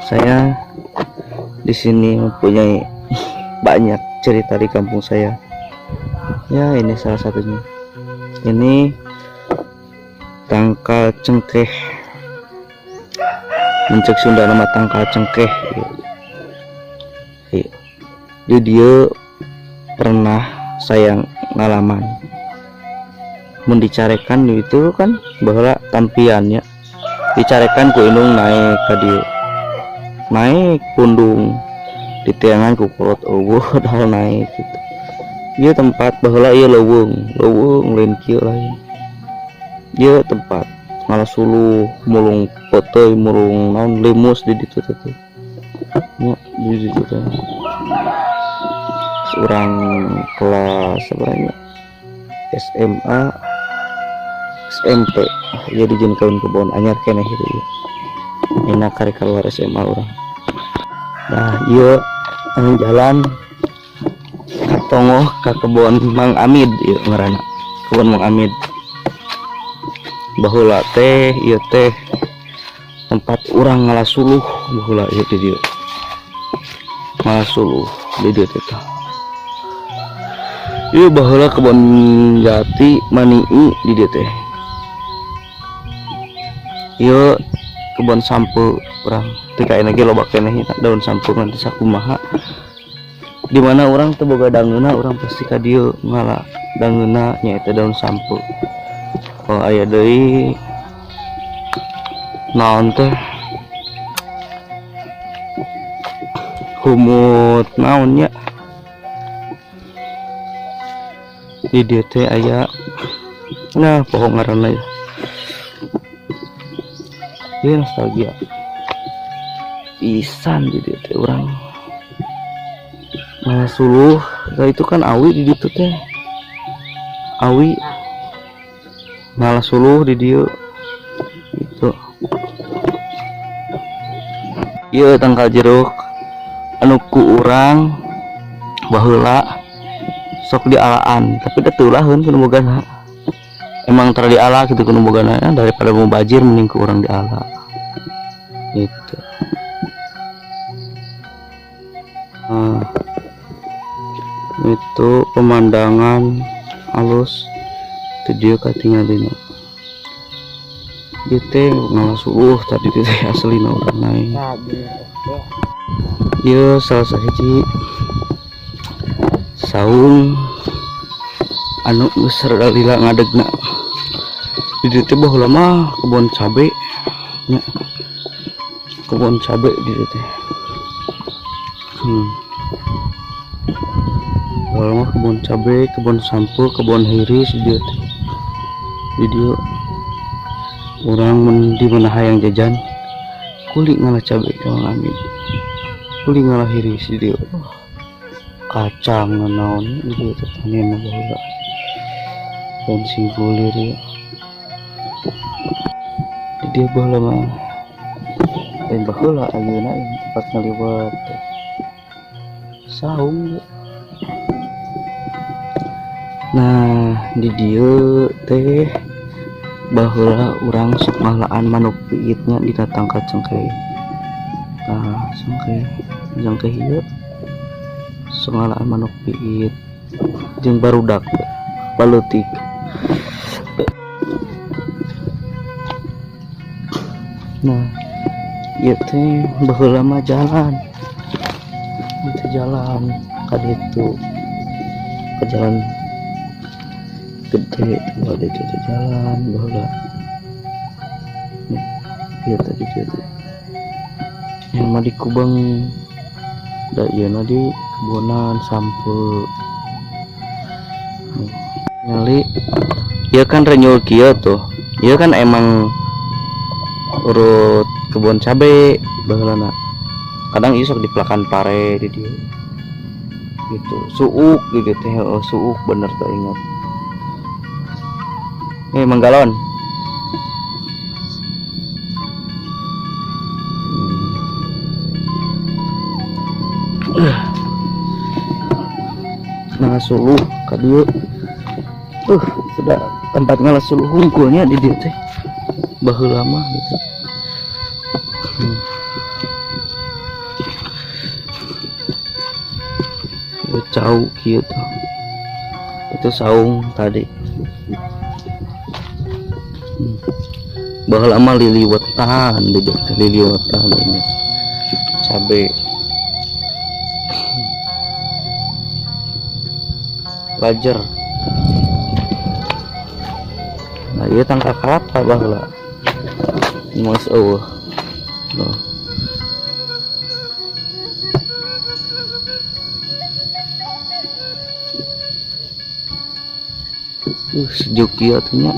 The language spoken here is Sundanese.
Saya di sini mempunyai banyak cerita di kampung saya. Ya, ini salah satunya. Ini tangkal cengkeh. Mun cek Sunda nama tangkal cengkeh. Iya. Di dia pernah saya ngalaman. Mun dicarekan itu kan baheula tampiannya. Dicarekan ku indung naik ka dieu. Naik pundung diteangan ku kolot euweuh dahal naik gitu. Ieu tempat baheula ieu leuweung, leuweung lain kieu lain. Ieu tempat ngala suluh, mulung peuteuy, mulung naon limus di ditu teh. Nya di ditu teh. Urang kelas sabaraha SMA SMP ya dijieunkeun kebon anyar keneh itu ieu. Enak karek keluar SMA urang. Nah, ieu anu jalan katongoh ka kebon Mang Amid ieu ngaranna. Kebon Mang Amid. Baheula teh ieu teh tempat urang ngala suluh baheula ieu di dieu. Ngala suluh di dieu teh tah. Ieu baheula kebon jati manii di dieu teh. Ieu kebon sampeu urang. Teu kaena ge loba keneh daun sampeu ngan teu sakumaha. Di mana urang teu boga dangeuna urang pasti ka dieu ngala dangeuna nyaeta daun sampeu. Oh aya deui naon teh humut naon nya di dieu teh aya nah pohon ngaranna ya. Ieu nostalgia pisan di dieu teh urang ngala suluh. Nah, itu kan awi di ditu teh awi ngala suluh di dieu itu. Ieu tangkal jeruk anu ku urang baheula sok dialaan tapi da teu ulaheun ku nu bogana. Emang tara diala gitu ku nu bogana ya, daripada mubajir mending ku urang diala gitu. Nah, itu pemandangan halus itu dia katingalina. Ieu teh ngala suluh tadi teh aslina urang naik. Ieu salah sahiji saung anu geus rada lila ngadegna. Di dieu teh baheula mah kebon cabe nya. Kebon cabe di dieu teh. Baheula mah kebon cabe, kebon sampeu, kebon hiris di dieu teh. Di dieu urang mun di mana hayang jajan kuli ngala cabe ka Mang Amid. Kuli ngala hiris di dieu. Oh, kacang naon di dieu teh panen baheula. Dan singkulir ya. Di dieu baheula mah lain baheula ayeuna ini tempat ngaliwet teh. Saung ya. Nah, di dieu teh baheula urang sok ngalaan manuk piitnya di tangkal cengkeh. Nah, cengkeh, cengkeh ieu sok ngalaan manuk piit jeung barudak baleutik. Nah, ieu teh baheula mah jalan. Ieu teh jalan ka ditu. Ka jalan gede tuh ada itu teh jalan baheula. Nih, ieu tadi dieu teh. Yang mah di Kubang da ieu na di kebonan sampeu. Nih, nyali ieu kan renyul kieu tuh. Ieu kan emang urut kebun cabe baheulana. Kadang ieu sok dipelakan pare di dieu. Gitu. Suuk di dieu teh, oh, suuk bener tuh ingat. Manggalon. Nah, suluh ka dieu. Sudah tempat ngalah suluh hungkulnya di dieu teh. Baheula mah gitu. Ieu cau kieu tuh. Itu saung tadi. Baheula mah liliwetan di dieu teh, liliwetan ini. Cabe. Lajer. Nah, ieu tangkal kalapa baheula. Geus eueuh. Tuh. Sejuk ieu atuh nya.